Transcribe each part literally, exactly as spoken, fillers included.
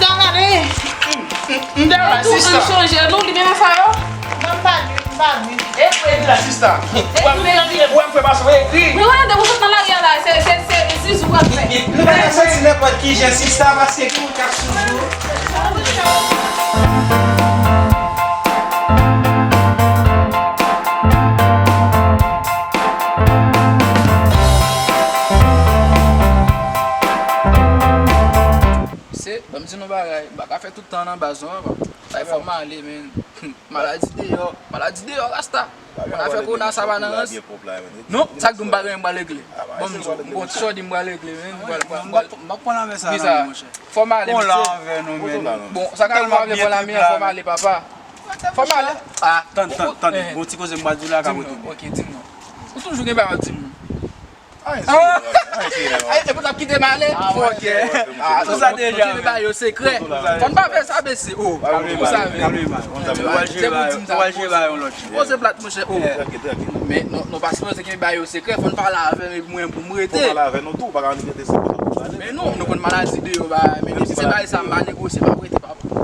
Gade. M te la, sista. Chanje nou, li menm sa yo. Non, m pa di, m pa di. E pou epi la, sista. Ou wè m fè pase, ou ekri. Wi, wè, de ou sot nan lari a la, se, se, se, se zizou w ap fè. Nou pa ka soti nenpòt ki jan, sista, paske gen moun k ap sou nou. Se, ban m di nou bagay, m pa ka fè tout tan nan baz non, papa. Ay, fò m ale, men. Maladi deyò, maladi deyò, rasta. Konn afè kowona sa pa nan rans. Non, sa k di m pa gen m pral regle. Ban m di w, m gon ti chòdi m pral regle, men. M pral, m pral, m pral. M ap pran lanmè sa nan men, monchè. Fò m ale, mesye. Bon, sa ka rive avè fò lame an, fò m ale, papa. Fò m ale. Ah, tann, tann, tann. Gon ti koze m pral di w la, ka kote. Ok, di m non. Ou toujou gen bagay w ap di m. Ay, e pou t ap kite m ale? Ah, ok. Ah, tout sa deja. Kontinye ba yo sekrè. Fò n pa fè sa, mesye. Oh, ou sa vle. Ou al jere ba yo, ou al jere ba yo yon lòt jan. Poze plat, monchè. Oh. Men nou, nou pa sipoze kenbe ba yo sekrè. Fò n pale avè m epi mwen pou m rete. Fò pale avè nou tou, ou pa ka annik rete san pale. Men non, nou konn maladi deyò, ba, men depi se bagay sa, m pa negosye, m ap rete, papa.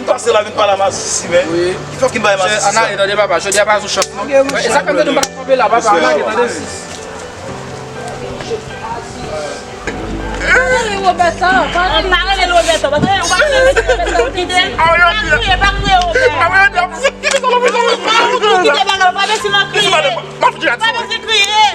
M pase la vin pale a Masisi, men. Wi. Ki fòk m bay Masisi sa? Anale, tande, papa, jodi a pa sou chans, non. E sa k fè m te di m pa t kanpe la, papa, anale, tande. Pa rele Roberto, pa rele Roberto, pa rele Roberto, pa kriye, pa kriye, Roberto. Pa kriye, pa kriye, Roberto. Pa kriye, pa kriye, pa kriye, pa kriye.